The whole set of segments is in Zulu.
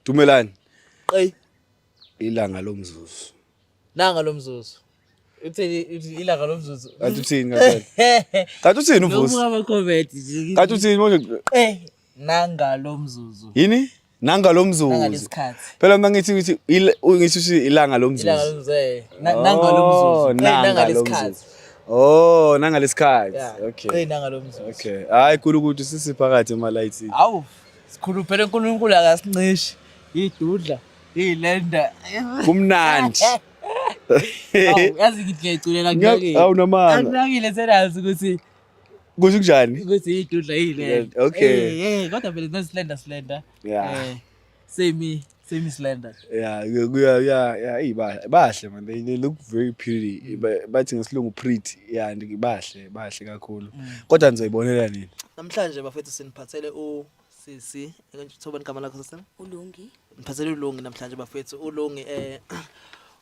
Dumelani. Qey. Ilanga lomzuzu. Nanga lomzuzu. Utheni ilanga lomzuzu? Kanti uthini ngampela? Kanti uthini uVusi? Nokubuka ama-comment nje. Kanti uthini manje? Eh, nanga lomzuzu. Yini? Nanga lomzuzu. Nangalesikhathi. Phela mina ngithi ngithi ngithi uthi ilanga lomzuzu. Ilanga lomzuzu eh. Nanga lomzuzu. Oh, Nanga lomzuzu. Oh, nangalesikhathi. Okay. Qey nanga lomzuzu. Okay. Hayi kulukuthi sisiphakathi emalayithini. Hawu. Sikhulu phela uNkulunkulu akasincishi. Idudla, ilenda. Kumnandi. Awu, yazi ngithi ngiyayiculela kunakile. Awu namanga. Akunakile senazi ukuthi Kusho kunjani? Ukuthi idudla ilenda. Okay. Eh, eh, kodwa phela no slender slender. Yeah. Eh, semi slender. Yeah, kuya yeah, yeah, bahle man. They look very pretty. Bathi ngesilungu pretty. Yeah, and bahle, bahle kakhulu. Kodwa nizoyibonela nini? Namhlanje bafethu siniphathele u Sisi, ngithobani igama lakho sisi? Ulungi. Ngiphathele uLungi namhlanje bafethu. Ulungi eh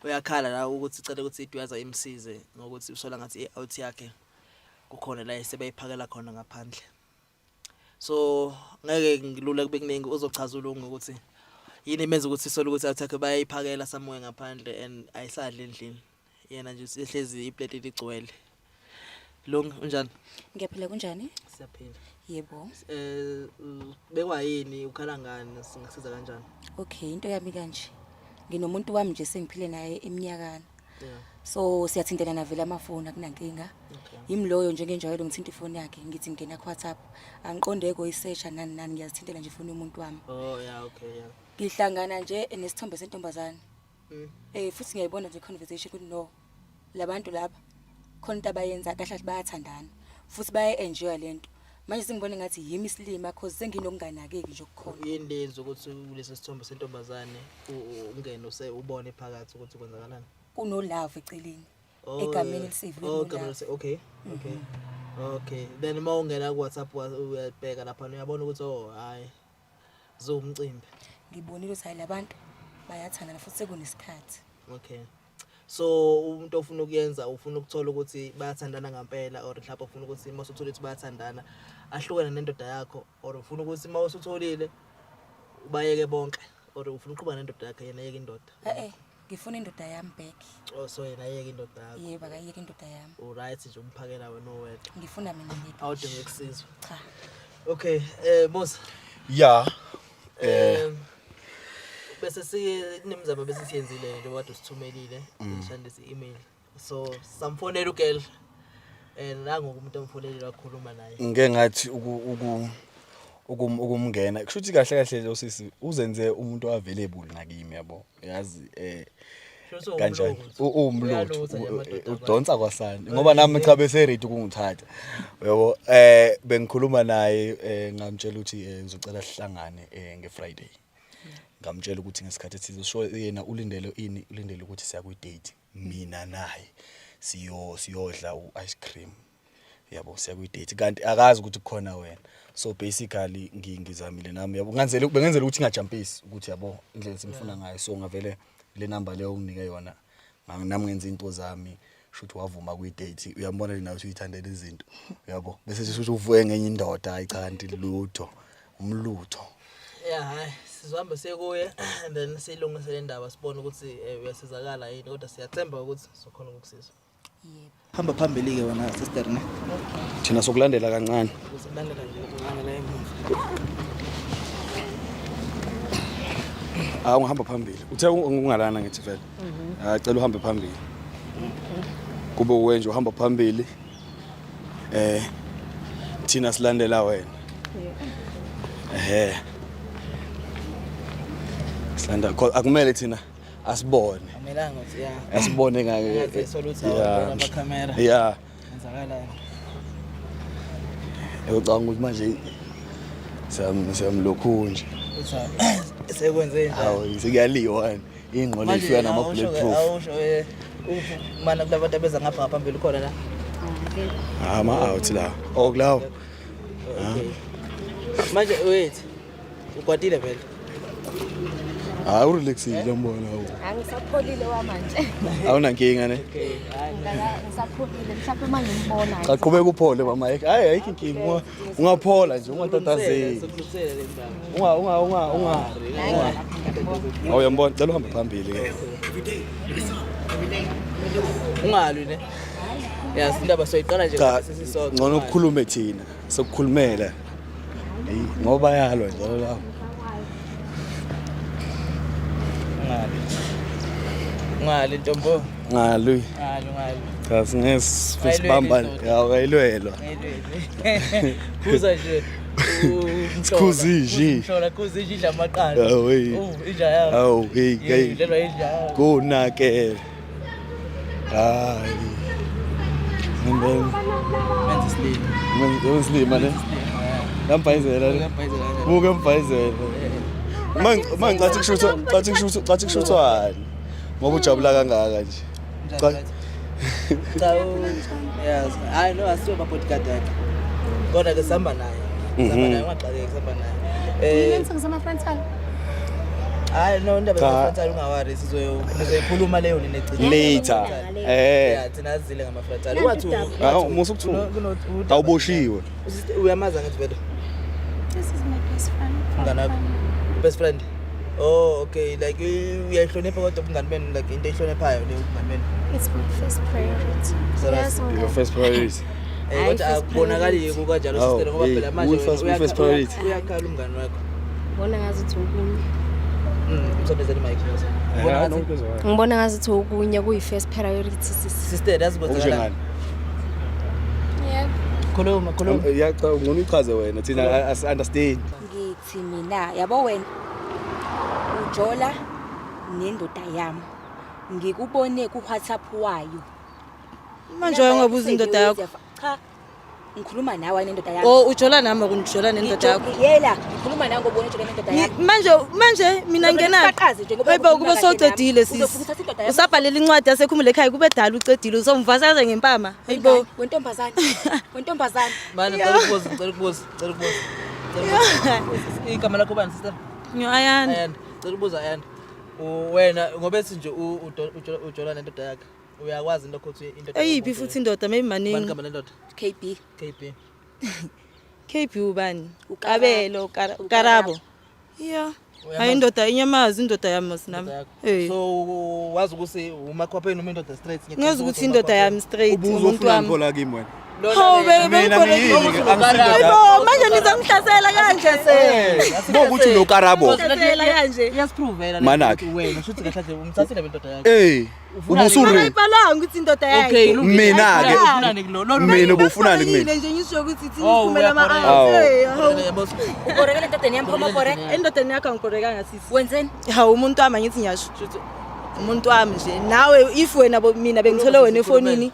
uyakhala la ukuthi ucela ukuthi iDuyaza imsize ngokuthi usola ngathi i-out yakhe kukhona la esebayiphakela khona ngaphandle. So ngeke ngilule kube kuningi uzochaza uLungi ukuthi yini emenza ukuthi isole ukuthi out yakhe bayayiphakela somewhere ngaphandle and ayisadli endlini. Yena nje usehlezi iplate ligcwele. Lungi unjani? Ngiyaphila kunjani? Siyaphila. Yebo. Eh bekwa yini ukhala ngani singasiza kanjani? Okay, into yami kanje. Nginomuntu wami nje sengiphile naye iminyakana. Yeah. So siyathintana vele amafoni akunankinga. Okay. Yimi loyo njengenjwayelo ngithinta ifoni yakhe ngithi ngena ku WhatsApp. Angiqonde koyisearcha nani nani ngiyazithintela nje ifoni yomuntu wami. Oh yeah, okay, yeah. Ngihlangana nje nesithombe sentombazane. Mm. Eh futhi ngiyayibona nje conversation ukuthi no labantu laba khona into abayenza kahle kahle bayathandana futhi baye enjoy lento. Manje sengibona ngathi yimi isilima cause senginokunganakeki nje okukhona. Yini lenza ukuthi kulesi sithombe sentombazane ungene use ubone phakathi ukuthi kwenzakalani? Kuno love eceleni. Oh, Egameni yeah. elisivi Oh, egameni elisivi. Okay. Okay. Okay. Then uma ungena ku WhatsApp uyabheka lapha uyabona ukuthi oh hayi ziwumcimbi. Ngibonile ukuthi hayi labantu bayathandana futhi sekunesikhathi. Okay. So umuntu ofuna ukuyenza ufuna ukuthola ukuthi bayathandana ngampela or mhlawumbe ufuna ukuthi uma usuthola ukuthi bayathandana ahlukane nendoda yakho or ufuna ukuthi uma usutholile ubayeke bonke or ufuna ukuqhubeka nendoda yakhe yena yeke indoda. Eh eh ngifuna indoda yami back. Oh so yena yeke indoda yakho. Yebo akayeke indoda yami. U right nje umphakela wena owedwa. Ngifuna mina ngedwa. Awudinga ukusizwa. Cha. Okay, Musa. Yeah. Bese siye kunemizamo bese siyenzile nje kade usithumelile ishandise i-email. So samfonela ugirl. Nangoku umuntu amfonelile wakhuluma naye. Ngike ngathi ukumngena kusho ukuthi kahle kahle lo sisi uzenze umuntu available nakimi yabo. Yazi kanjani uwumlutho udonsa kwasani ngoba nami cha bese ready ukungithatha yabo. Bengikhuluma naye ngamtshela ukuthi ngizocela sihlangane ngeFriday. Ngamtshela ukuthi ngesikhathi ethize so yena ulindele ini, ulindele ukuthi siya kwi date mina naye siyodla u-ice cream yabo, siya kwi date kanti akazi ukuthi kukhona wena. So basically ngizamile nami yabo, ngenzele bengenzela ukuthi ngingajumpisi ukuthi yabo indlela esimfuna ngayo. So ngavele le number leyo unginike yona nami ngenza into zami shuthi wavuma kwi date. Uyambona lena ukuthi uyithandela izinto yabo, bese sisho ukuthi uvuke ngenye indoda. Hayi cha kanti lutho umlutho. Yeah, hayi sizohamba sekuye and then silungise le ndaba sibone ukuthi uyasizakala yini, kodwa siyathemba ukuthi sizokhona ukukusiza. Yebo. Hamba phambili ke wena sister ne. Thina sokulandela kancane. Uzokulandela nje kancane la emuva. Ah ungihamba phambili. Uthe ungalana ngithi vele. Ah cela uhambe phambili. Kube uwe nje uhamba phambili. Thina silandela wena. Ehhe. Silanda akumele thina asibone. Akumelanga ukuthi yeah. Asibone ngake. Ngathi soluthi awubona ama camera. Yeah. Kwenzakalani? Ngicabanga ukuthi manje siyamlokhu nje. Uthi sekwenze njani? Hawu sekuyaliwa yani. Ingqondo ifika nama bulletproof. Awusho mana kulabantu abeza ngapha ngaphambili khona la. Ama out la. Oh kulawo. Okay. Manje wait. Ukwatile vele. Hayi, urelaxile mbona hawu. Angisapholile wamanje. Awunankinga ne? Ngisapholile mhlawumbe uma ngimbona. Cha, qhubeka uphole mama. Hayi, ayikho inkinga. Ungaphola nje, ungatatazeli. Sokulusele le ndaba. Unga unga unga unga. Awu, uyambona, cela uhambe phambili ke. Ungalwi ne? Yazi indaba soyiqala nje Cha, sesisonke. ngcono ukukhulume thina. Sokukhulumela. Hey, ngoba yalwa njalo lapho. Ungalwi. Ungalwi ntombo. Ngalwi. Ungalwi, ungalwi. Cha, singeke sibambane. Ayilweli. Ya, ayilwelwa. Ayilweli. Khuza nje. Sikhuza inje. Umhlola, khuza inje idla amaqanda. Awu, hey. Oh, inja yakho. Awu, hey, hey. Lelwa inja yakho. Konakele. Hayi. Ngembela. Menza isilima. Menza ne? Yambhayizela ne? Uyambhayizela kanjani? Buka mbhayizela. Manje cathi kushuthwani. Ngoba ujabula kangaka nje. Njani bathi? Cha, yazi. Hayi no, asiyo ama-bodyguard akhe. Kodwa ke sihamba naye. Sihamba naye, ungaxakeki, sihamba naye. Ngenza ngisama-frontal. Hayi no, indaba Cha. yama-frontal ungawari, sizoyikhuluma leyo nini egcina. Later. Eh. Yeah, thina azile ngama-frontal. Wathi Hawu, musa ukuthuka. Awuboshiwe. Uyamazi angithi vele? This is my best friend. Umngani wakho? Best friend. Oh, okay. Like uyayihlonipha kodwa ubungani benu, like into eyihloniphayo le ubungani benu. It's my first priority. So that's Yes, Your mngani. first priority. Eh, Hayi, kodwa first akubonakali priority. kanjalo Hawu, sister, ngoba hey, phela manje wena first priority. uyakhala umngani wakho. Ngibona ngazuthi okunye. Umsondezele mic. Ubona ngathi Ngibona ngazuthi okunye kuyi-first priority sisi. sister yazi kwenzakala. Okunjengani? Yebo. Khuluma, khuluma. Ya, cha, ngcono uyichaze wena, thina as understand. Ngithi mina, yabo, wena ujola nendoda yami, ngikubone ku-WhatsApp wayo. Manje wayengabuza indoda yakho? Cha, ngikhuluma nawe nendoda yami. Oh, ujola nami, akungijola nendoda yakho. Yela, ngikhuluma nawe ngoba ujola nendoda yami. Manje mina ngena. Ufakaze nje ngoba Hayibo, ukhuluma kube kahle sowucedile nami. sisi. Uzofuna uthatha indoda yami. Usabhalela incwadi yasekhumule ekhaya, kube dala ucedile, uzomvasaza ngempama. Hayibo. Wentombazane, wentombazane. Manje ngicela ukubuza, ngicela ukubuza, ngicela ukubuza. Ngicela ukubuza. Igama lakho bani sister? Ngiyo-Ayanda. Ayanda. Ngicela ukubuza Ayanda. Wena ngoba ethi nje ujola nendoda yakhe. Uyakwazi into ukuthi indoda. Eyiphi futhi indoda? Maybe Bani maningi. igama lendoda? KB. KB. KB ubani? Ukarabo. Kabelo Karabo. Yeah. Hayi, indoda inyamazi, indoda yami mos nami. Indoda yakho. Eh. So wazi ukuthi umakhwapheni noma indoda straight? Ngazi ukuthi indoda yami straight, umuntu Ubuzofuna wami. ngiphola kimi wena. Hawu, Mina ngiyini? Hayibo, manje nizongihlasela kanje se. Bokuthi unokarabo. Ngihlasela kanje. Iyasiprovela Manakhe. wena shuthi kahle kahle umthathile le ndoda yakhe. Eh, ubusure. Ayibhalanga ukuthi indoda yakhe. Okay, ilungile. Mina-ke. Ufunani kulo? Mina ubufunani kumina? Nje ngisho ukuthi thina Oh, siphumela ama uyaboreka. Awu. out. Hawu. Yabo, Uborekele endodeni yami, phoma uboreke. Endodeni yakho angiborekanga sisi. Wenzeni? Hawu, umuntu wami, angithi ngiyasho. shuthi Umuntu wami nje. Nawe if wena mina bengithole wena efonini,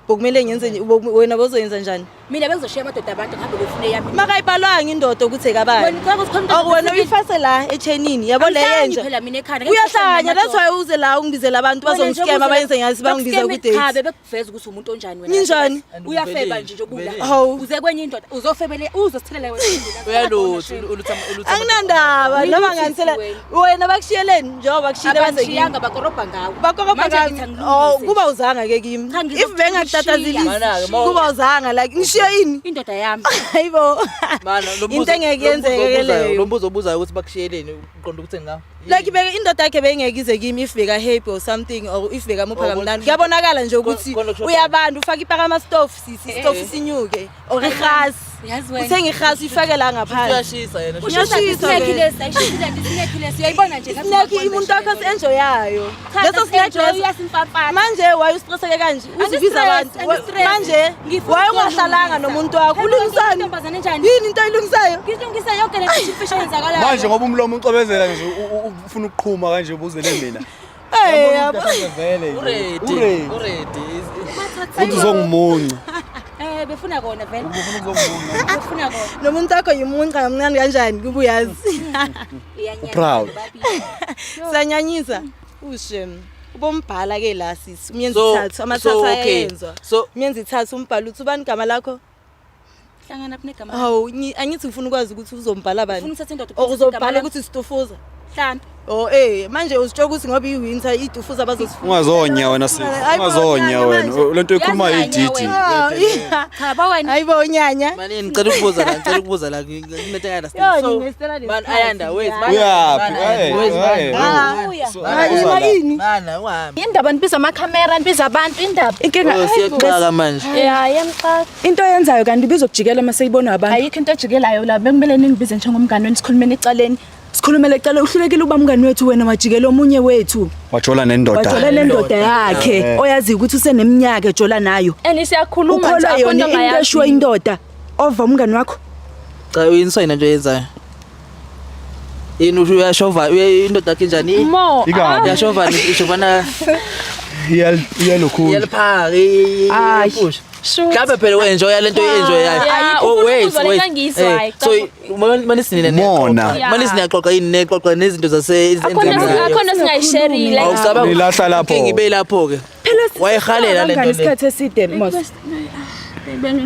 bokumele ngenze nje wena bozoyenza njani? Mina bengizoshiya amadoda abantu ngihambe kuyofuna eyami. Makayibhalwanga indoda ukuthi ekabani. Wena ucabanga ukuthi khona indoda Or wena esefikile? uyifase la echenini, yabo le Angihlanyi yenja. phela mina ekhanda. Uyahlanya, that's why uze la ungibizela abantu bazongiskema, bayenze ngathi bangibiza Cha, ku-date. bebekuveza ukuthi umuntu onjani wena. Nginjani? Uyafeba nje nje ubula. Uvelile. Hawu. Uze kwenye indoda uzofebele, uzosithelela wena. Uyalutha ulutha ulutha. Anginandaba noma Uyilutho nganisela wena. wena, bakushiyeleni njengoba bakushiyele baze kimi. Abangishiyanga, bakorobha ngawe. Bakorobha Manje ngami. ngithi Oh, angilungise. kuba uzanga ke kimi. Cha, If ngizokushiya. bengakutatazelisi, Mana-ke, kuba uzanga like ngishiye ini? Indoda yami. Hayibo. Mana lo mbuzo. Into engeke yenzeke ke leyo. Lo mbuzo obuzayo ukuthi bakushiyeleni uqonda ukuthi ngawo. Like beke indoda yakhe beyingeke ize kimi if beka happy or something or if bekamupha Oh, kamnandi. Kuyabonakala nje ukuthi khona kushoda. uyabanda, ufaka ipakama stove sisi, stove sinyuke or irhasi. Yazi wena. Uthenga irhasi uyifake la ngaphandle. Uyashisa yena. Uyashisa Isinekhi ke. lesi, ayishisi lento, isinekhi lesi. Uyayibona nje ngathi Snack ungakwenza umuntu wakho nje. enjoyayo. Cha, Leso snack enjoy leso. uyasimfamfana. Manje why ustresseke kanje? Uzibiza Angistress, abantu. angistress. Manje Ngifuna why ungahlalanga ukulungisa. nomuntu wakho? Phela wena Ulungisani? intombazane enjani? Yini into oyilungisayo? Ngilungisa yonke le nto imfisha yenzakalayo. Manje ngoba umlomo ucwebezela nje, ufuna ukuqhuma kanje ubuzele mina. Eh, yabo. Vele. Uready. Uready. Uready. Uthi uzongimunca. Eh, befuna kona vele. Ufuna ukuzongimunca. Befuna kona. Nomuntu wakho yimunca kamncane kanjani kuba uyazi. Uyanyanya. Proud. Siyanyanyisa. Ushem. Ubombhala ke la sisi. Umyenzi ithathu, amathathu so, okay. ayenzwa. So Umyenzi ithathu umbhala uthi ubani igama lakho? Hlangana phi negama? Hawu, angithi ngifuna ukwazi ukuthi uzombhala bani. Ufuna ukuthatha indoda Or uphethe igama uzobhala lami? ukuthi Stufuza. Mhlambe. Oh eh manje uzitsho ukuthi ngoba i-winter iy'tufuza bazozifuna. Ungazonya wena sisi. Hayi bo, Ungazonya unyanya wena. manje. Lento ekhuluma Yazi ididi. wena. Cha ba wena. Hayi bo unyanya. Mani ngicela ukubuza la, ngicela ukubuza la nginento Yo, understand. So nginestela man lesikhathi, Ayanda wait, man. Uyaphi? Man, wait, Hey, man. hey. Man, Hayi yini? Man, uhambe. Indaba nibiza amakhamera, nibiza abantu indaba. Inkinga Oh, siyaxaka manje. Ya, yamxaka. into oyenzayo kanti ibizokujikela uma seyibonwa abantu. Ayikho into ejikelayo la, bekumele ningibize njengomngane wenu sikhulumeni ecaleni. Sikhulumele ecala uhlulekile uba mngani wethu wena wajikela omunye wethu. Wajola nendoda. Wajola nendoda yakhe oyaziyo ukuthi useneminyaka ejola nayo. And siyakhuluma nje Ukholwa akho yona into into ongayazi. eshiwo indoda over umngani wakho. Cha uyinsayina nje oyenzayo. Yini usho uyashova indoda yakhe njani? Mo. Ikabi. Uyashova ishovana Iyalokhulu. iyaliphaka Ayi. iyapusha. Shoot. Mhlawumbe phela u-enjoya lento oyi-enjoyayo. Yeah, Oh ufuna wait, ukuzwa wait. lento engiyizwayo, Eh, So manje sinina Mona. Yeah. Manje siniyaxoxa yini nexoxa nezinto zase Akhona singayishare like Awucabanga Nilahla lapho. Inkinga ibe lapho ke. Phela Wayehalela lento le. isikhathi eside mos.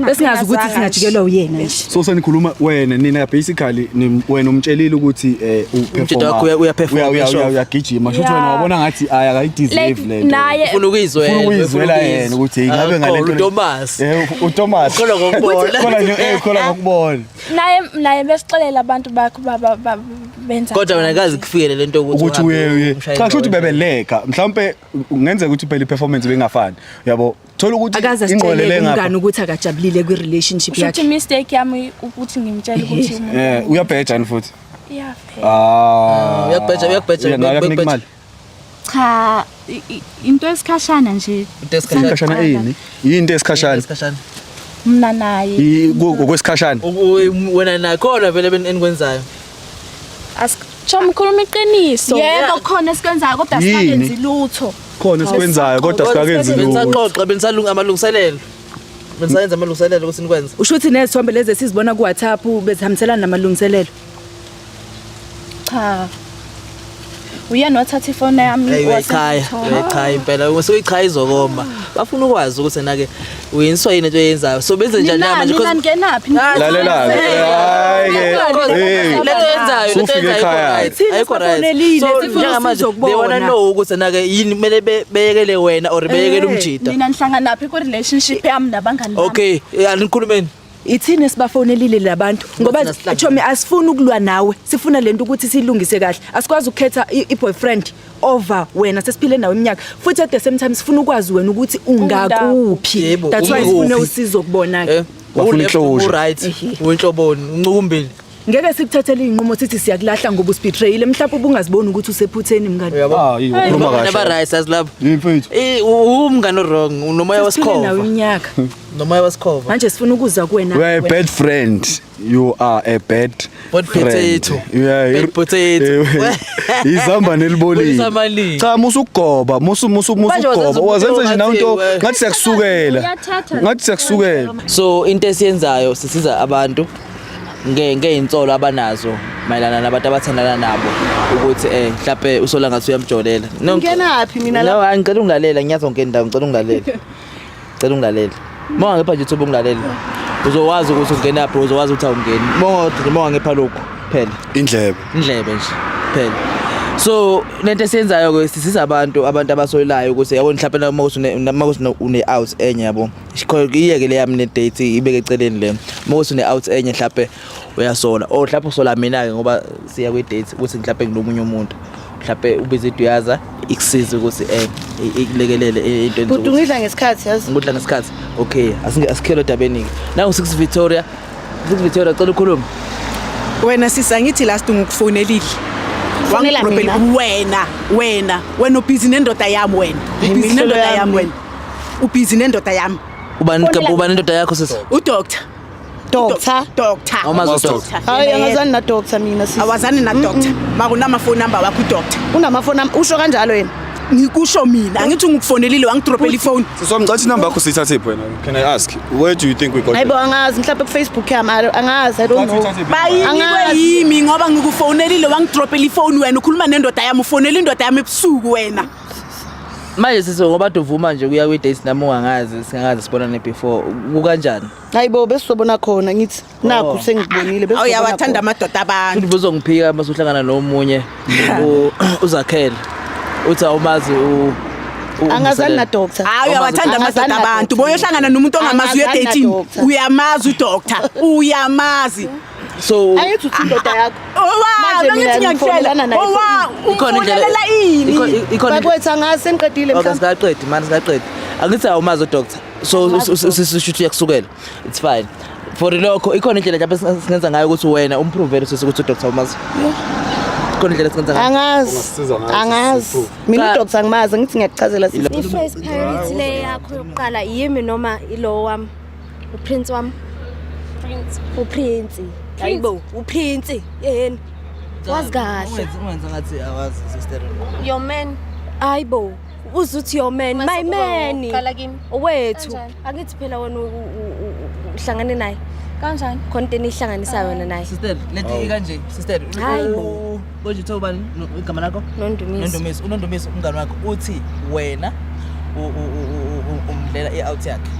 Besingazi ukuthi singajikelwa uyena nje. So senikhuluma wena nina basically wena umtshelile ukuthi Umtshito wakho uyaperform, uyasho. Uyagijima. Shuthi wena wabona ngathi ay akayideserve like lento. naye Ufuna ukuyizwela. Ufuna ukuyizwela yena ukuthi hey, ngabe ngalento uThomas. uThomas. Ukholwa ngokubona. Ukholwa nje ukholwa ngokubona. Naye besixelela abantu bakho baba benza. Kodwa wena kazi kufikele lento Ukuthi uhambe uye uye umshayeli cha kusho ukuthi wena. bebeleka mhlawumbe kungenzeka ukuthi phela iperformance bengafani yabo thola ukuthi Akaze ingqolele asitshele ngapha umngani ukuthi akajabulile kwi-relationship Kusho ukuthi yakhe. mistake yami ukuthi ngimtshele ukuthi umuntu. Uyabheja ni futhi Yeah. phela. Ah, Uyakubheja, uyakubheja, Uya- naye uyakubheja. uyakunika imali Cha, into esikhashana nje. Into esikhashana. Isikhashana yini yini into esikhashana? Esikhashana. Mina naye. Ngokwesikhashana. Wena nakhona vele enikwenzayo. Asitsho mkhuluma iqiniso. Yebo khona esikwenzayo kodwa Yini? sikakenzi lutho. Khona esikwenzayo kodwa sikakenzi lutho. Benisaxoxa benisalunga amalungiselelo. Benisayenza amalungiselelo ukuthi nikwenze. Usho ukuthi nezithombe lezi esizibona ku WhatsApp bezihambiselana namalungiselelo. Cha. Uyena wathatha ifoni yami. Hey uyayichaya, uyayichaya impela. Usuyichaya izokoma. Bafuna ukwazi ukuthi na ke uyinswa yini into oyenzayo. So benze njani Nina manje nina ngenaphi? Lalela ke hayi ke hey Lento yenzayo, lento Sufike yenzayo ekhaya. ayikho right. Thina So sifuna njengamanje usizo they wanna kubona. know ukuthi na ke yini kumele beyekele wena or beyekele umjida. Nina nihlanganaphi ku relationship yami nabangani bami? Okay, anikhulumeni. Ithini sibafonelile labantu ngoba Thina sihlangene. chomi asifuni ukulwa nawe, sifuna lento ukuthi siyilungise kahle. Asikwazi ukukhetha i-boyfriend over wena sesiphile nawe iminyaka, futhi at the same time sifuna ukwazi wena ukuthi ungakuphi. Yebo, That's why ungakuphi. sifune usizo kubona ke. Bafuna U-left, i-closure. u-right, uyinhloboni, uncukumbili. Ngeke sikuthathele iy'nqumo sithi siyakulahla ngoba usibetrayile, mhlawumbe ubungaziboni ukuthi usephutheni mngani. Ah, yiyo, ukhuluma Abangani kahle. aba-right sazi lapho. Yini mfethu? Umngani o-wrong, unomoya Sesiphile nawe wesikhova. iminyaka Nomoya wesikhova. manje sifuna ukuza kuwena. You are a bad friend. You are a bad Bad friend. potato. Yeah, Bad potato. Izamba nelibolile. Ulisamalile. Cha musukugoba, musu musu Manje musukugoba. wazenza Wazenza nje nawe umuntu into ongathi, ngathi siyakusukela. Uyathatha. Ngathi siyakusukela. So into esiyenzayo sisiza abantu ngey'nsolo abanazo mayelana nabantu abathandana nabo ukuthi mhlawumbe usola ngathi uyamjolela. No, Ngingenaphi mina No, la? hayi ngicela ungilalela, ngiyazi yonke indawo, ngicela ungilalela. Ngicela ungilalela. Uma ungangipha nje ithuba ungilalela. Uzowazi ukuthi ungenaphi, uzowazi ukuthi awungeni. Uma ungangipha lokhu phela. Indlebe. Indlebe nje phela. So lento esiyenzayo ke sisiza abantu abasolelayo ukuthi yabo mhlawumbe uma ukuthi une out enye yabo. Iyeke le yami ne date ibeke eceleni le. Uma ukuthi une out enye mhlawumbe uyasola or mhlawumbe usola mina ke ngoba siya kwi date ukuthi mhlawumbe nginomunye umuntu. Mhlawumbe ubize iduyaza ikusize ukuthi ikulekelele entweni Bhuti ungidla ngesikhathi yazi. Ngikudla ngesikhathi. Okay, asikhelo odabeni ke. Nangu 6 Victoria. 6 Victoria cela ukhulume. Wena sisi angithi last ngikufonelile. Fonela Wangidropela- mina? Wena, wena, wena ubhizi nendoda yami wena. Ubhizi nendoda yami wena. Ubhizi nendoda yami. Ubani ubani indoda yakho sisi? Udoctor. Doctor. Doctor. Awumazi udoctor? Hayi angazani na doctor mina sisi. Awazani na doctor. Makunama phone number wakho udoctor. Unama phone number usho kanjalo yena. Ngikusho mina angithi ngikufonelile wangidropela ifone. So ngicela inamba yakho siyithathe phi wena? Can I ask? Where do you think we got Hayibo it? angazi mhlawumbe ku Facebook yami angazi I don't know. Bayinikwe Angazi. yimi ngoba ngikufonelile wangidropela ifone wena ukhuluma nendoda yami ufonela indoda yami ebusuku wena. Manje sisi ngoba uvuma nje kuya kwi date nami ungangazi singakaze sibonane before kukanjani? Hayibo besizobona khona ngithi nakhu Oh. sengikubonile besizobona. Awuyawathanda amadoda abantu. Futhi buzongiphika uma usuhlangana nomunye uzakhele. Uthi awumazi u Angazani na doctor. Hayi uyawathanda Angazani amadoda na abantu. doctor. Boyohlangana nomuntu ongamazi uye Angazani na dating. doctor. Uyamazi udoctor. Uyamazi. So Angithi uthi indoda yakho. Owa, Manje mina angithi ngiyakutshela. ngifonelana naye Owa, Ikhona indlela- umfonela ini? Ikhona Bakwethu angazi sengiqedile Okay, mhlawumbe. singaqedi mani singaqedi. Angithi awumazi udoctor. So usisho uyakusukela. It's fine. For lokho ikhona indlela mhlawumbe singenza ngayo ukuthi wena umprovele sisi ukuthi udoctor awumazi. Ikhona indlela esingenza ngayo. Angazi. Ungasiza ngayo, Angazi. sisi, Mina Cha. udoctor angimazi ngithi ngiyakuchazela sisi. I-first priority le yakho yokuqala yimi noma ilo wami uprince wami Prince. uprince hayibo uprince yena wazi kahle Ungenza ngathi awazi sister. Your man. hayibo uzuthi your man Mase my kuba man wokuqala kimi. owethu Kanjani? angithi phela wena uhlangane naye Kanjani? khona into enihlanganisayo wena naye Sister, leti kanje sister. Hayi bo. Konje uthe ubani igama lakho? Nondumiso. Nondumiso. UNondumiso umngani wakho uthi wena umdlela i-out yakhe.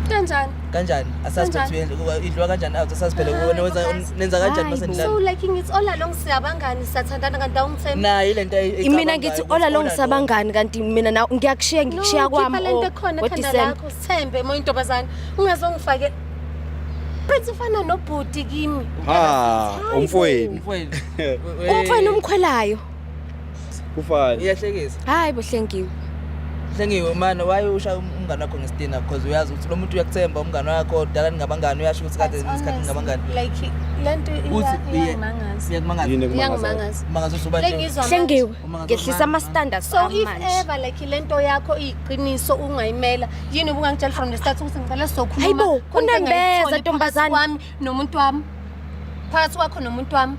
Kanjani? Kanjani? Asazi Kanjani? ukuthi idliwa kanjani out asazi phela wena wenza nenza kanjani Hayi bo. masenidlala. So like it's all along siyabangani siyathandana kanti awungithembi. Nayi lento mina ngithi all along sabangani kanti mina na ngiyakushiya ngikushiya kwami No, khipha lento ekhona ekhanda lakho sithembe moya intombazane ungazongifake Prince ufana nobhuti kimi. Ha, umfowenu. Umfowenu umkhwelayo. Kufana. Iyahlekisa. Hayi bohlengiwe. Hlengiwe manje why usha umngane wakho ngesitina because uyazi ukuthi lo muntu uyakuthemba umngane wakho dala ningabangani uyasho ukuthi kade nisikhathi ningabangani. Like lento Uthi iyangimangaza. Iyakumangaza. Yini ekumangazayo? Iyangimangaza. Mangaza usuba nje. Lengizwa manje. Hlengiwe Uma ngaze ngehlisa ama standards So ami if manje. ever like lento yakho iyiqiniso ungayimela yini ubungangitshela from the start ukuthi ngicela sizokhuluma Hayibo, khona into unembeza, engayitholi ntombazane. phakathi kwami nomuntu wami phakathi kwakho nomuntu wami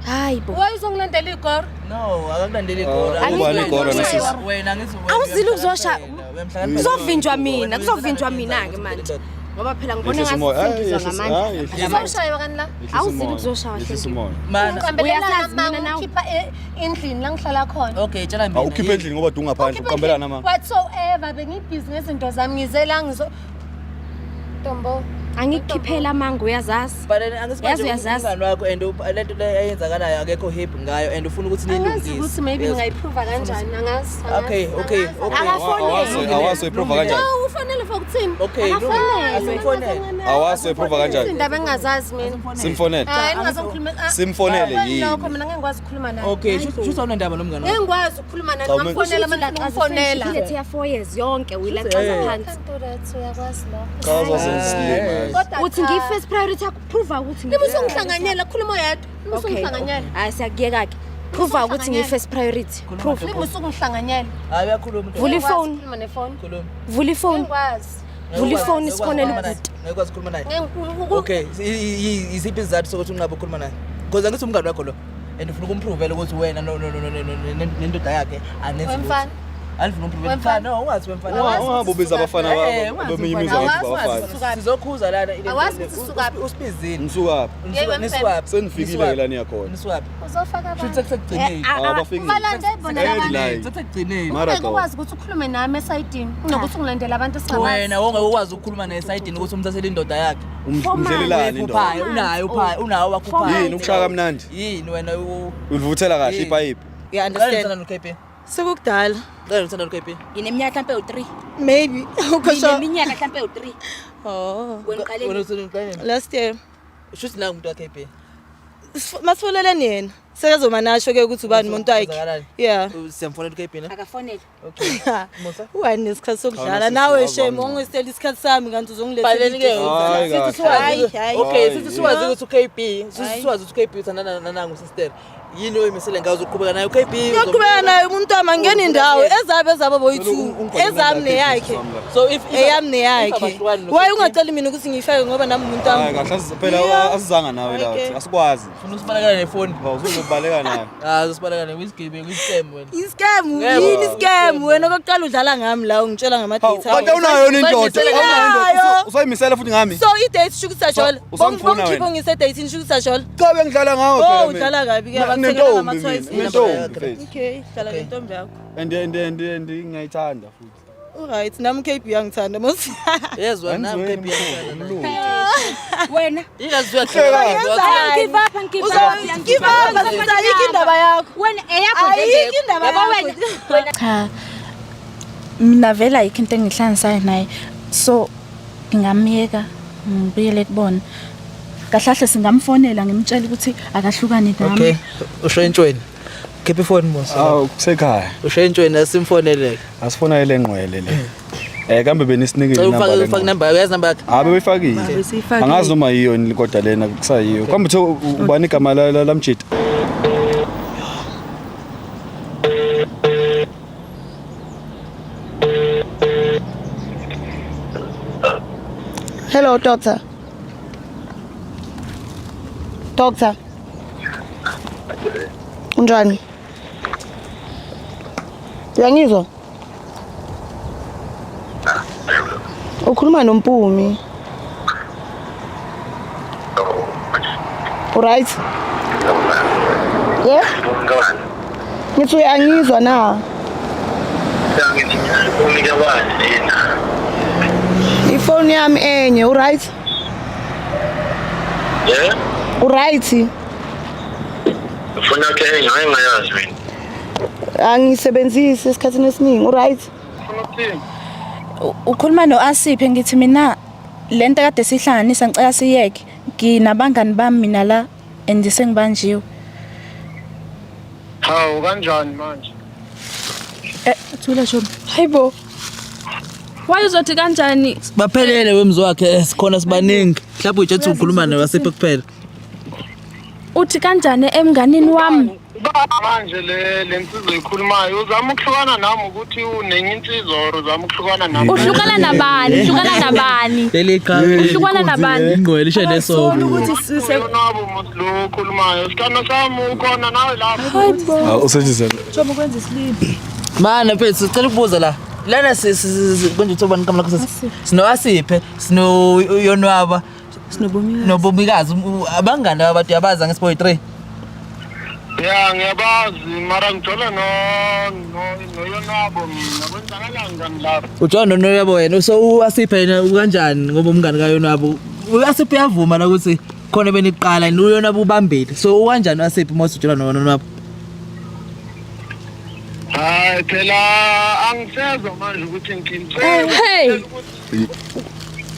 Hayi bo. why uzongilandela igoro No, akakulandeli igora. Ah, ubani igora nosisi? Wena ngithi wena Awuzile ukuzosha uyamhlakanipha. kuzovinjwa mina, kuzovinjwa mina ke manje. Ngoba phela ngibona Yehlisa ngathi umoya. Hayi, sengizwa yehlisa- ngamandla. hayi, yehlisa umoya. uzoshaywa kani la Yehlisa Awuzile umoya. ukuzoshawa, Yehlisa Hlengiwe. umoya. Mana. Ngiqambelelana Uyasazi mama mina nawe. ngikhipha endlini la ngihlala khona Okay, tshela mina. Awukhiphe endlini ngoba dunga phandle uqambelana mama. whatsoever bengibhizi ngezinto zami ngize la ngizo Ntombo Angikukhiphela amanga uyazazi. But then angithi Yazi manje uyazazi. umngani wakho and lento le eyenzakalayo akekho happy ngayo and ufuna ukuthi angazi niyilungise. ukuthi maybe Yes. ngingayiprova kanjani angazi angazi, Okay, okay, angazi, okay. Akafonelwe. Awazi uyiprova kanjani? No, ufanele for kuthini? Okay, Akafanele. asimfonele. Awazi uyiprova kanjani? Indaba engingazazi mina. Simfonele. Hayi ningazongikhuluma. Simfonele yini? Lokho mina ngeke ngikwazi ukukhuluma naye. Okay, shuthi awunendaba nomngani wakho. Ngeke ngikwazi ukukhuluma naye. Cha, uma- Ngamfonela manje ngimfonela. Ilethe ya 4 years yonke uyilaxaza phansi. Can't do that, uyakwazi lokho. Cha uzozenza Kodwa Uthi cha. ngiyi first priority yakho prove ukuthi Niba usungihlanganyela khuluma yedwa. Niba usungihlanganyela. Hayi siyakuyeka ke. Prove ukuthi ngiyi first priority. Prove. Niba usungihlanganyela. Hayi uyakhuluma umuntu. Vula ifoni. Khuluma nefoni. Khuluma. Vula ifoni. Ngikwazi. Vula ifoni sifonele ubhuti. Ngeke ukwazi ukukhuluma naye. Ngeke Okay, isiphi isizathu sokuthi unqabe ukukhuluma naye? Because angithi umngani wakho lo and ufuna ukumprovela ukuthi wena no no no no no nendoda yakhe anenzi. Wemfana. Alifuna umprovela. Wemfana. Mfana, no, ungathi wemfana. Awazi Ungabe ubiza abafana Eh, babo ungathi beminye mfana. imizi ngathi Awazi abafana. ukuthi Sizokhuza lana. Awazi ukuthi usukaphi. Usibizile. Ngisukaphi? Yeyi, wemfana. Niswaphi? Senifikile ke la niyakhona. Niswaphi? Uzofaka Shuthi abantu. sekusekugcineni. Abafikile. Ubalande bona Early labantu. line. Sekusekugcineni. Mara Ngeke ukwazi ukuthi ukhulume nami esayidini kunokuthi ungilandele abantu esingabazi. Wena wonke ukwazi ukukhuluma naye esayidini ukuthi umthathele indoda yakhe. Umdlelelani indoda. Uphaya, unayo uphaya, unawo wakho uphaya. Yini ukushaya kamnandi? Yini wena u Ulivuthela kahle Yini? ipayipi. You Uqale understand? uthanda no-KP? Sekukudala. Uqale uthanda no-KP? Ngineminyaka mhlampe u3. Maybe. Ukho sure. Ngineminyaka mhlampe u3. Oh. Wena uqale Wena uthanda uqale nini? Last year. Shuthi la umuntu wa-KP. Masifoneleni yena. Sekazomanasho ke ukuthi ubani umuntu wakhe. Kwenzakalani? Yeah. Siyamfonela u-KP ne? Akafonele. Okay. Musa? Wani nesikhathi sokudlala Cha, nawe sisi, shame wazi ongestela isikhathi sami kanti uzongilethela. Baleni ke. Hayi Sithi kahle. siwazi. Hayi, hayi. Okay, Hayi, sithi siwazi ukuthi u-KB, sithi siwazi ukuthi u-KB uthandana nanangu sister. Yini oyimisele ngayo uzoqhubeka naye u-KB? Uyoqhubeka naye umuntu wami angena indawo ezabe ezabo boyi-two ezami neyakhe So if eyami neyakhe why ungaceli mina ukuthi ngiyifake ngoba nami umuntu Hayi wami kahle phela asizanga nawe la Okay. asikwazi. Ufuna usibalekela nefoni. Uzobaleka nayo. Ah, uzosibaleka nayo isigebengu iscam wena. I-scam Ngeke. yini i-scam wena okokuqala udlala ngami la ungitshela ngama-date Kanti awunayo yona indoda. Usayimisele Awunayo indoda. ngayo. Usayimisela futhi ngami. So i-date sho ukuthi sajola. Usangifuna Bongikhipha wena. ungise-dateini sho ukuthi sajola. Cha bengidlala ngawe Oh phela mina. udlala kabi ke Nentombi bakuthengela mina, ama-toys. nentombi mfethu. Okay, dlala ngentombi yakho. And ngiyayithanda futhi. Uright, nami KB uyangithanda mos. Yezwa nami Anizweni KB uyangithanda. Wena Ingazi uyahleka. Give up, give up, Give up, sisi, ayikho indaba yakho. Wena eyakho nje Ayikho indaba Yabo yakho. wena. Wena Cha. Mina vele ayikho into engihlanganisayo naye. So ngingamyeka ngibuyele kubona. Kahlahle singamfonela ngimtshela ukuthi akahlukane nami. Okay, usho entshweni. Khipha ifoni Musa. Awu kusekhaya. Usho entshweni asimfonele. Asifonele engqwele le. Kambe benisinikile Cela inamba ufake le. ufake number, uyazi number yakhe? Hayi beyifakile. Besiyifakile. Angazi noma yiyo yini kodwa lena kusayiyo. Kambe uthe ubani igama lamjita? Hello doctor. Doctor. Unjani? Uyangizwa? Ukhuluma noMpumi. Uright? Yeah? Ngithi uyangizwa na? Ifoni yami enye, uright? Yeah? Uright? Ufuna ke enye hayi ngayazi mina. Angisebenzisi esikhathini esiningi, uright? Ufuna ukuthini? Ukhuluma noAsiphe ngithi mina lento kade sihlanganisa ngicela siyeke. Nginabangani bami mina la and sengibanjiwe. Hawu kanjani manje? Thula Shomi. Hayibo. Why uzothi kanjani? Baphelele wemzi wakhe sikhona sibaningi. Mhlawumbe utshe ukhuluma naye wasiphe kuphela. Uthi kanjani emnganini wami? Ba manje le nsizwa ikhulumayo uzama ukuhlukana nami ukuthi unenye insizwa or uzama ukuhlukana nami. Uhlukana nabani? Uhlukana nabani? Leli qha. Uhlukana nabani? Ingqwele ishe nesono. Ukuthi sise Yonwabo umuntu lo okhulumayo. Sithando sami ukhona nawe lapho. Hawu usetshenziswa. Shomi kwenza isilima. Mana mfethu sicela ukubuza la. Lana konje uthi ubani igama lakho sisi? Sino Asiphe, sino Yonwaba, Sinobomikazi. nobomikazi abangani abantu yabaza ngesiboy 3. Ya ngiyabazi mara ngithola no no noYonwabo mina kwenzakalani kanti lapho? Ujohn noYonwabo wena so uAsiphe yena ukanjani ngoba umngani kaYonwabo. UAsiphe uyavuma la ukuthi khona beniqala noYonwabo ubambile. So ukanjani uAsiphe uma usujola noYonwabo? Hayi phela angisezwa manje ukuthi ngithini. Hey.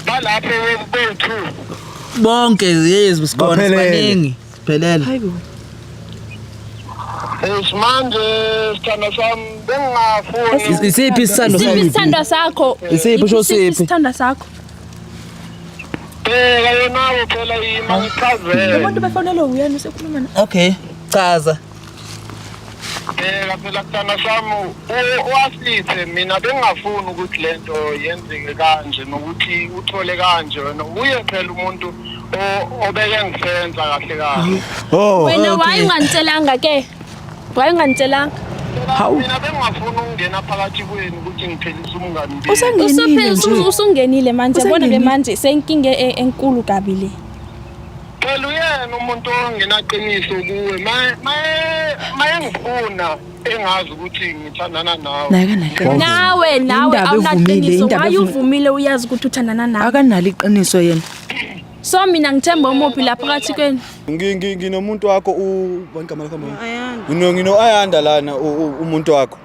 Balapho bowu-two. Bonke yes sikhona Baphelele. sibaningi. Siphelele. Hayibo. Eish manje sithando sami bengingafuni. Isiphi isithando Isiphi sakho? isithandwa sakho? Isiphi usho Isiphi siphi? isithandwa sakho? Bheka yonabo phela yima ngichazele. Umuntu befonelwe uyena usekhuluma na. Okay, chaza. Bheka phela sithando sami uwasiphe mina bengingafuni ukuthi lento yenzeke kanje nokuthi uthole kanje wena uye phela umuntu obeke ngisenza kahle kahle. Oh. Wena why ungangitshelanga ke? Why ungangitshelanga? Hawu. Mina bengingafuni ukungena phakathi kwenu ukuthi ngiphelise umngani benu. Usengenile nje. Usungenile manje yabona ke Usengenile. manje senkinga enkulu kabi le. Phela uyena umuntu ongenaqiniso kuwe mayengifuna engazi ukuthi ngithandana nawe. Naye akanalo. Nawe nawe Indaba evumile, awunaqiniso indaba why evumile. uvumile uyazi ukuthi uthandana nawe. Akanalo iqiniso yena. So mina ngithemba umuphi la phakathi kwenu. Nginomuntu wakho ubani igama lakho mama? Ngino Ayanda lana umuntu wakho.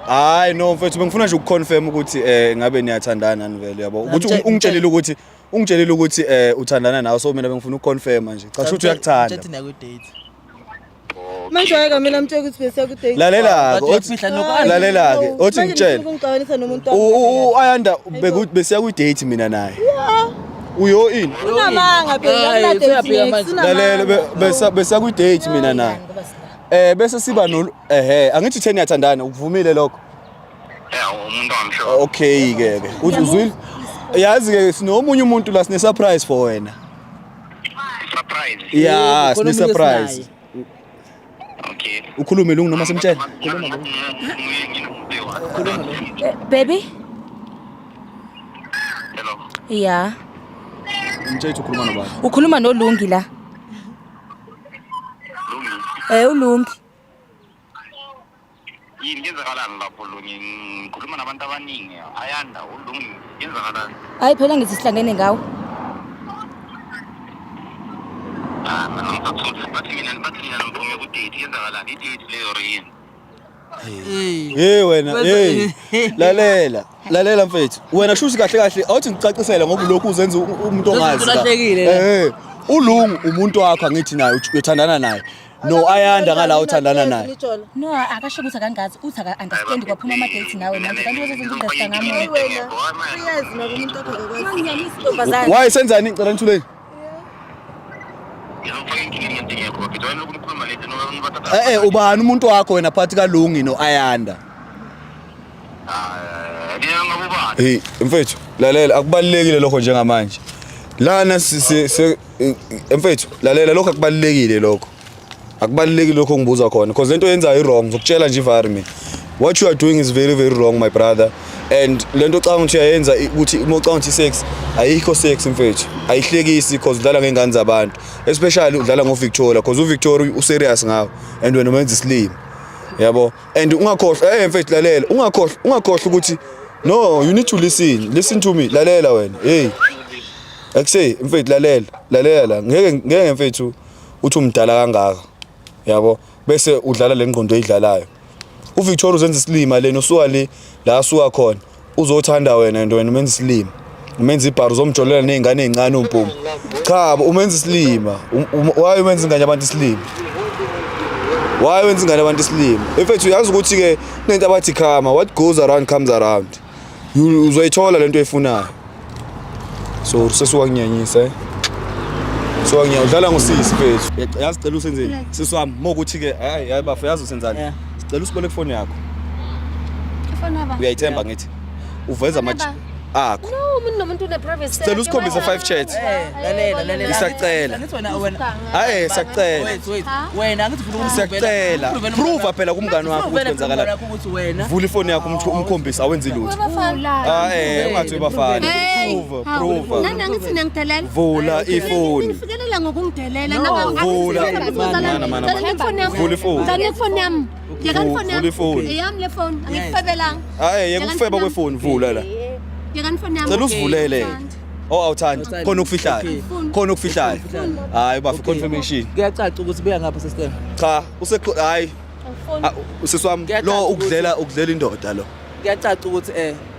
Hayi no mfethu bengifuna nje ukuconfirm ukuthi ngabe niyathandana nani vele yabo. Ukuthi ungitshelile ukuthi uthandana nawe so mina bengifuna ukuconfirm nje. Cha shuthi uyakuthanda. Uthi naku date. Manje wayeka mina mtshela ukuthi besiya ku date. Lalela ke But uyafihla lokho. lalela ke othi ngitshele. Ungixabanisa nomuntu wami. U Ayanda bekuthi besiya ku date mina naye. Uyo ini? Unamanga phela Hayi, akuna date usuyafika next. manje. Lalela besa ku date mina naye. Bese siba no ehe angithi 10 yathandana ukuvumile lokho. Yeah, umuntu wami sure. Okay ke ke. Uthi uzwile? Yazi ke sinomunye umuntu la sine surprise for wena. Surprise. Ya, Khona sine omunye surprise. esinaye. Okay. Ukhulume lungu noma simtshele? Khuluma lo. Baby? Yeah. Umtshele ukuthi ukhuluma nobani. Ukhuluma noLungi la. Eh uLungi. Yini kenzakalani lapho Lungi? Ngikhuluma nabantu abaningi. Ayanda uLungi kenzakalani? Hayi phela ngithi sihlangene ngawe. Ah, mina ngisathula. Bathi mina ngiphume ku date kenzakalani? I date leyo or yini? Hey wena, hey. Lalela, lalela mfethu. Wena shuthi kahle kahle awuthi ngicacisele ngoba lokhu uzenza umuntu ongazi. la. Ulahlekile la. Eh, uLungu umuntu wakho angithi naye uyothandana naye. No Ayanda ngala uthandana naye. No, akasho ukuthi akangazi, uthi aka understand kwaphuma ama dates nawe manje kanti uzozenza understand ngami. Wena, uyazi nako umuntu wakho akakwazi. Unginyanyisa intombazane. Why senzani ngicela nithuleni? Eh eh ubani umuntu wakho wena phakathi kaLungi noAyanda? Hey mfethu lalela akubalekile lokho njengamanje. Lana si mfethu lalela lokho akubalekile lokho. Akubalekile lokho ongibuza khona because lento oyenzayo i-wrong ngizokutshela nje ivari mina. What you are doing is very very wrong my brother. And lento ocabanga ukuthi uyayenza ukuthi uma ucabanga ukuthi sex ayikho sex mfethu. Ayihlekisi because udlala ngengane zabantu. Especially udlala ngoVictoria because uVictoria userious ngawe and wena umenza isilima. Yabo and ungakhohlwa mfethu lalela ungakhohlwa ukuthi no you need to listen to me lalela wena hey akuse mfethu lalela lalela ngeke mfethu uthi umdala kangaka yabo bese udlala le ngqondo oyidlalayo uVictoria uzenza isilima lena usuka le la asuka khona uzothanda wena and wena umenza isilima umenza ibharu uzomjolela nezingane ezincane umpumpu cha bo umenza isilima why umenza ingane abantu isilima why wenza ingane abantu isilima mfethu uyazi ukuthi ke kunento abathi karma what goes around comes around uzoyithola lento oyifunayo so sesuka kunyanyisa eh so ngiya udlala ngosisi mfethu yazi cela usenzeni sisi wami mokuthi ke hayi hayi bafo yazi usenzani sicela usibone kufoni yakho Ifoni yaba? uyayithemba ngithi uveza ama akho No, umuntu nomuntu une privacy. Sicela usikhombise 5 chats Lalela, lalela. Ngisacela. Angithi wena Hayi siyacela. Wait, wait. Wena angithi ufuna Siyacela. Prove phela kumngani wakho ukuthi kwenzakalani. ukuthi wena Vula ifoni yakho umkhombise awenzi lutho. Ah eh ungathi bafana. Prove, prove. Nani angithi niyangidelela. Vula ifoni. Nifikelela ngokungidelela Vula. Mana, mana, mana. Vula ifoni. Ngicela ifoni yami. Yekani ifoni Vula yami. ifoni. Eyami le phone. Angikufebelanga. Hayi yeka ukufeba kwefoni vula la. Yekani ifoni yami. Cela usivulele. Oh awuthandi. Khona okufihlayo. Khona okufihlayo. Hayi bafu confirmation. Kuyacaca ukuthi buya ngapha sister. Cha, use hayi. Usisi wami lo ukudlela indoda lo. Kuyacaca ukuthi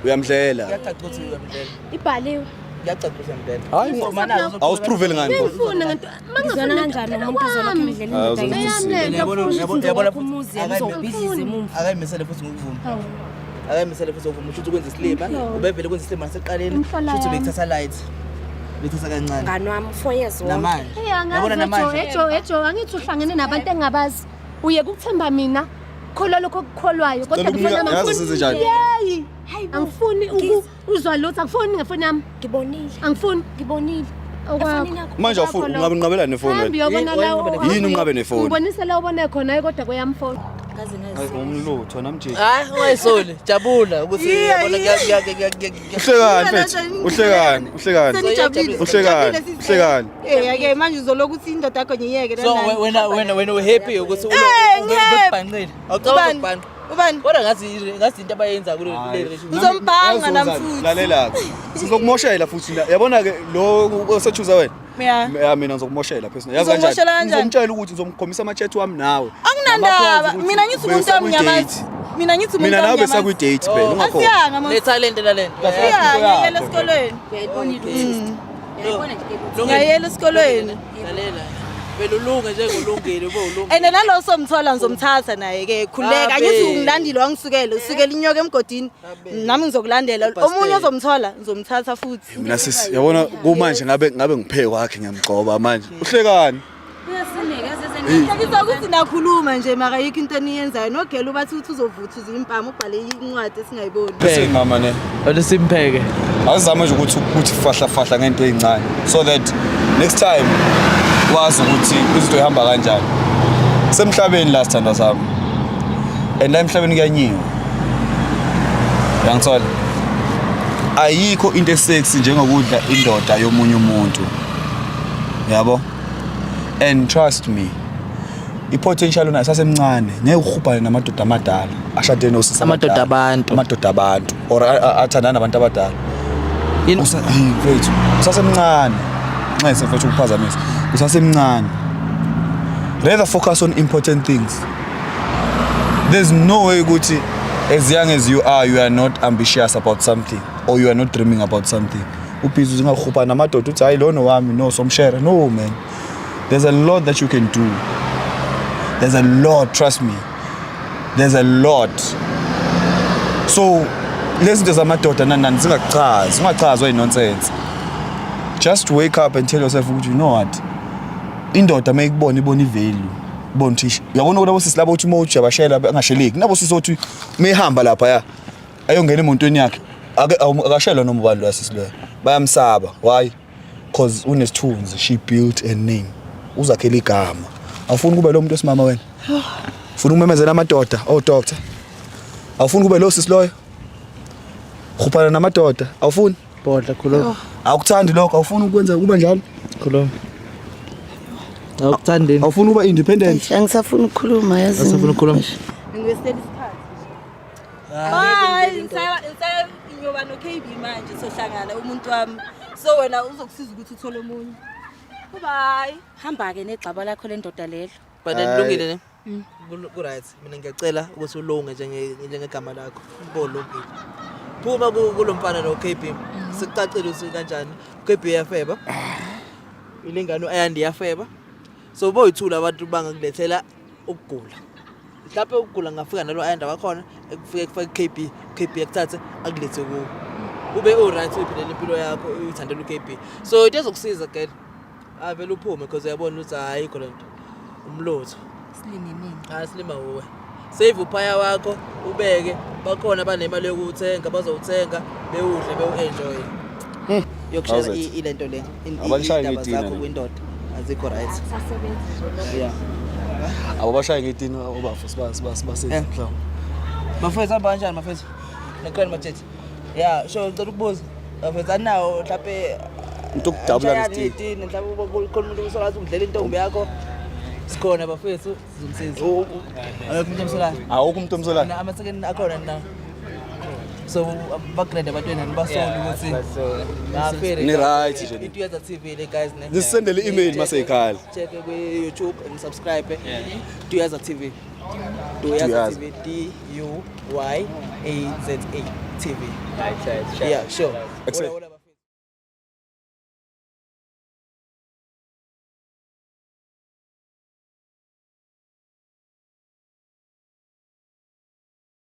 Uyamdlela. Kuyacaca ukuthi uyamdlela. Ibhaliwe. Kuyacaca ukuthi uyamdlela. Hayi, awusiprovele ngani? Ngifuna ngento Ngizwana kanjani umuntu ozolokhu emdlela Hayi, indoda uzonzisa. Uyabona umuzi uzobhidliza emuva. Akayimisele futhi ngokuvuma. Akayimisele futhi ngokuvuma ukuthi ukwenza isilima, ubevele kwenza isilima naseqaleni, Imhlola futhi yami. bekuthatha light. Bekuthatha kancane. Mngani wami 4 years wonke. Namanje. Hey angazi Yabona namanje. Ejo ejo angithi uhlangene nabantu engabazi. Uye kukuthemba mina. Kholwa lokho okukholwayo kodwa Cela ngifuna ukunika- yazi angifuni. senze njani? Yeyi. Angifuni uzwa lutho angifuni ngefoni yami. Ngibonile. Angifuni. Ngibonile. Okwakho. Manje awufuni ungabe unqabelana nefoni Hambi wena. uyobona la. Yini unqabe nefoni? Ngibonise la ubone khona hayi kodwa kweyami phone. Hayi umlutho namje. Hayi ungayisoli, jabula ukuthi yabona kuya kuya kuya. Uhlekani mfethu? Uhlekani? Uhlekani? Senijabulile. Uhlekani? Uhlekani? Eh ake manje uzoloku uthi indoda yakho ngiyeke So wena wena uhappy ukuthi Eh, ngihappy. ubhanqile. Awucabanga ukubhanqa. Ubani? Kodwa ngathi into abayenza kule relationship. Ngizombhanga nami futhi. Lalela. Sizokumoshela futhi la. Yabona ke lo osechuza wena. Yeah. Ya mina ngizokumoshela personally. Yazi Uzokumoshela kanjani? kanjani? Ngizomtshela ukuthi ngizomkhombisa ama chat wami nawe. Anginandaba. Mina ngithi umuntu omnyamazi. Mina ngithi umuntu Mina nawe omnyamazi. besakwi date phela ungakho. Asiyanga mos. Le talent la lento. Asiyanga ngiyela esikolweni. Ngiyayela esikolweni. Lalela. Vele ulunge njengolungile ube ulunge. And nalo somthola ngizomthatha naye ke khuleka Abe. angithi ungilandile wangisukela usukela inyoka emgodini nami ngizokulandela omunye ozomthola ngizomthatha futhi Mina sisi yabona kumanje ngabe ngiphe kwakhe ngiyamgcoba manje. Uhlekani? Ngizwa ukuthi nakhuluma nje mara yikho into eniyenzayo nogela ubathi uthi uzovuthuza impama ubhale incwadi esingayiboni Bese mama ne. Ake simpheke. Azama nje ukuthi fahla fahla ngento ezincane so that next time Wazi ukuthi izinto ihamba kanjani. Semhlabeni la sithandwa sami. And la emhlabeni kuyanyiwa. Uyangithola? Ayikho into esexy njengokudla indoda yomunye umuntu. Yabo? And trust me, i-potential unayo sasemncane ngeke uhubhane namadoda amadala ashade nosisi Amadoda abantu. Amadoda abantu or athandana nabantu abadala. Hey, mfethu usasemncane, nxese mfethu ukuphazamisa, usasemncane. Rather focus on important things. There's no way ukuthi as young as you are, you are not ambitious about something or you are not dreaming about something. Ubhizi uzingahubha namadoda uthi hayi lona wami, no somshare. No man, there's a lot that you can do. There's a lot, trust me, there's a lot. So lezi zinto zamadoda nani nani zingakuchazi, ungachazwa yi-nonsense. Just wake up and tell yourself ukuthi you know what, indoda uma ikubona ibona i-value, ibona ukuthi ish, uyabona ukuthi abosisi labo uthi uma uthi uyabashela bangasheleki, nabo sisi othi uma ehamba laphaya ayongena emontweni yakhe ake akashelwa noma ubani lo sisi loyo, bayamsaba. Why? Cause unesithunzi, she built a name, uzakhela igama. Awufuni kube lo muntu wesimama wena, ufuna ukumemezela amadoda, oh doctor, awufuni kube lo sisi loyo khuphana namadoda, awufuni Bodla, khuluma. Awukuthandi lokho, awufuni ukwenza kuba njalo. Khuluma. Awukuthandi. Awufuni ukuba independent. Angisafuni ukukhuluma yazi. Awusafuni ukukhuluma. Ngiwesela isikhathi. Bye, ngisaya ngiyoba no KB manje sohlangana umuntu wami. So wena uzokusiza ukuthi uthole omunye. Bye. Hamba-ke negxaba lakho lendoda lelo. But then kulungile ne? Ku right. Mina ngiyacela ukuthi ulunge njengegama lakho. Ube ulungile. Phuma kulomfana lo KB. Sikucacile ukuthi kanjani. KB iyafeba. Ilingane ayandi iyafeba. So boyithula abantu bangakulethela ukugula. Mhlawumbe ukugula ngafika nalo ayanda wakhona ekufike kufake KB, KB ekuthathe akulethe kuwo. Ube u right uyiphilela impilo yakho uyithandela uKB. So into ezokusiza girl. Avele uphume because uyabona ukuthi ayikho lento. Umlotho. Silime mina. Hayi silima uwe. Save uphaya wakho ubeke, bakhona abanemali yokuthenga bazowuthenga bewudle bewu-enjoy. Yokushaya Awuzethu. ilento le. Abalishayi Iy'ndaba ngetina zakho le. kwindoda azikho right. Yeah. Ababashaye ngetini obafo siba siba siba mhlawumbe. Bafethu hamba kanjani bafethu? Nekhona mathethe. Yeah, sure ngicela ukubuza. Bafethu anawo mhlawumbe Umuntu okudabula Anishayani ngesitini. ngey'tini, mhlawumbe khona umuntu osolathi umdlela intombi yakho. Sikhona bafethu sizomsiza. Akekho umuntu omsolayo. Awukho umuntu omsolayo. Na amasekeni akhona na. So bagrade abantwana nibasole ukuthi bafere. Ni right nje. Ituyaza TV le guys ne. Nisendele i-email maseyikhala. Check ku YouTube and subscribe. Duyaza TV. Duyaza Duyaza. TV DUYAZA TV. Yeah, sure. Excellent. Hola, hola.